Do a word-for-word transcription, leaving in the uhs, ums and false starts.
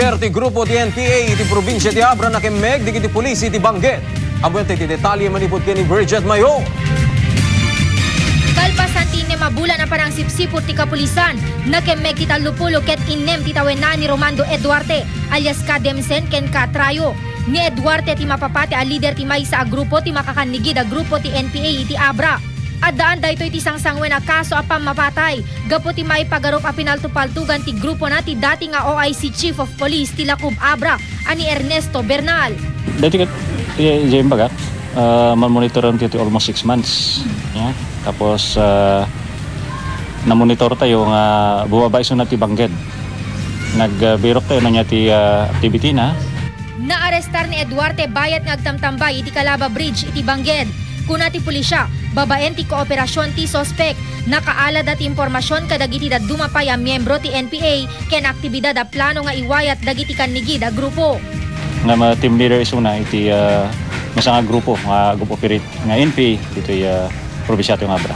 Perti grupo ti N P A iti probinsia ti Abra nakemmeg dagiti pulis iti Bangged. Ammoen ti detalye manipud ken ni Bridget Mayo. Kalpasan ti innem a bulan a panangsipsiput ti kapulisan, nakemmeg ti tallopulo ket innem ti tawenna ni Romando Eduarte alias Kademsen ken Katrayo. Ni Eduarte ti mapapati a lider ti maysa a grupo ti makakannigid a grupo ti N P A iti Abra. Addaan daytoy ti sangsangwen a kaso a pammapatay gapu ti maipagarup a pinaltupaltugan ti grupona ti dati nga O I C Chief of Police ti Lacub Abra a ni Ernesto Bernal. Dati ket, eh, diay imbagak, ah, manmonitoran ti almost six months. Yeah. Tapos, ah, namonitor tayo nga bumaba isuna ti Bangged. Nagbirok tayo na niya ti, ah, activity na. Naarestar ni Eduarte bayat nga agtamtambay iti Calaba Bridge iti Bangged. Kuna ti pulisya, babaen ti kooperasyon ti suspek, nakaalada ti impormasyon kadagiti dadduma pay a miyembro ti N P A ken aktibidad a plano nga iwayat dagiti kannigid a grupo. Nga ma-, team leader isuna iti, ah, maysa nga grupo nga group operate nga N P A ditoy, ah, probinsia ti Abra.